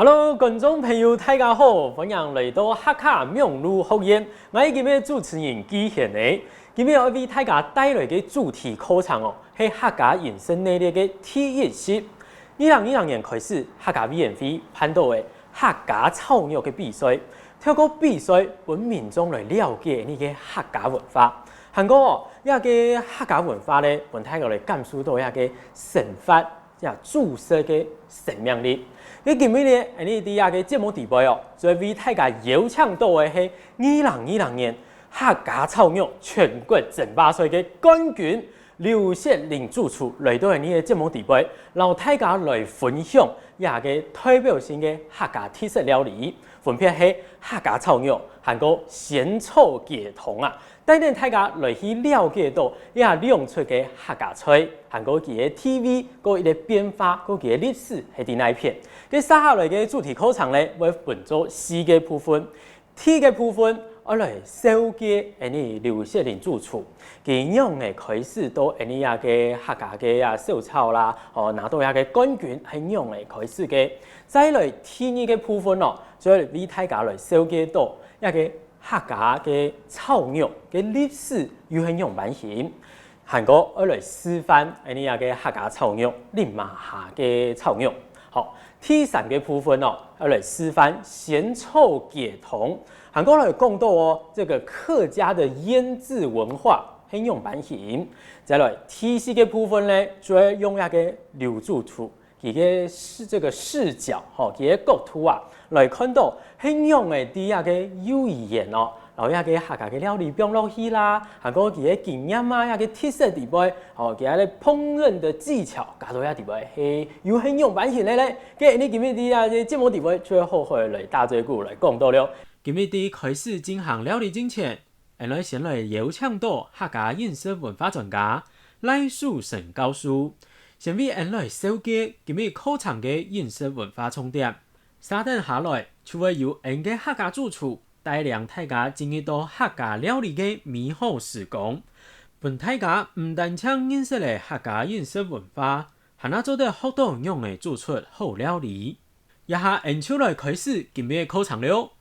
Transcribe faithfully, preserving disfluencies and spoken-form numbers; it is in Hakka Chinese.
Hello，觀眾朋友，大家好，歡迎來到客家網路學院。𠊎係今日主持人紀賢呢。今日愛為大家帶來个主題課程哦，係客家飲食系列个第一集。二零二零年開始，客家委員會辦到个客家炒肉个比賽，透過比賽分民眾來了解𠊎个客家文化。還過哦，這个客家文化呢，分大家來感受到這个生活 這煮食个生命力。該今日呢，𠊎俚在這个節目裡背哦，就為大家邀請到个係二零二零年客家炒肉全國爭霸賽个冠軍劉雪玲主廚來到𠊎俚个節目裡背，摎大家來分享這个代表性个客家特色料理，分別係客家炒肉，還過仙草雞湯啊。 帶等大家來去了解到這兩出个客家菜，還過佢个地位，過佢个變化，過佢个歷史係在哪片。該接下來个主題課程呢，會分做四个部分。第一个部分，愛來紹介𠊎俚劉雪玲主廚，佢仰仔開始到𠊎俚這个客家个啊小炒啦，哦，拿到這个冠軍係仰仔開始个。再來第二个部分哦，就愛為大家來紹介到這个 客家个炒肉个歷史又係仰般形。還過愛來示範𠊎俚這个客家炒肉，林嫲下个炒肉。好，第三个部分哦，愛來示範仙草雞湯。還過來講到哦，這个客家个醃製文化係仰般形。再來第四个部分呢，就愛用這个劉主廚 佢个視，這个視角，吼，佢个角度啊，來看到係仰仔在這个幼兒園哦，摎這个客家个料理放落去啦，還過佢个經驗啊，這个特色裡背，吼，佢个烹飪个技巧，加到這裡背，係又係仰般形个咧。該𠊎俚今日在這个節目裡背，就好好來打嘴鼓來講到了。今日在開始進行料理進前， 𠊎俚先來邀請到客家飲食文化專家賴淑成教授，先為𠊎俚紹介今日課程个飲食文化重點。續等下來，就會由𠊎俚个客家主廚帶領大家進入到客家料理个美好時光，分大家毋單淨認識了客家飲食文化，還做得學到仰仔煮出好料理。這下𠊎俚就來開始今日个課程了。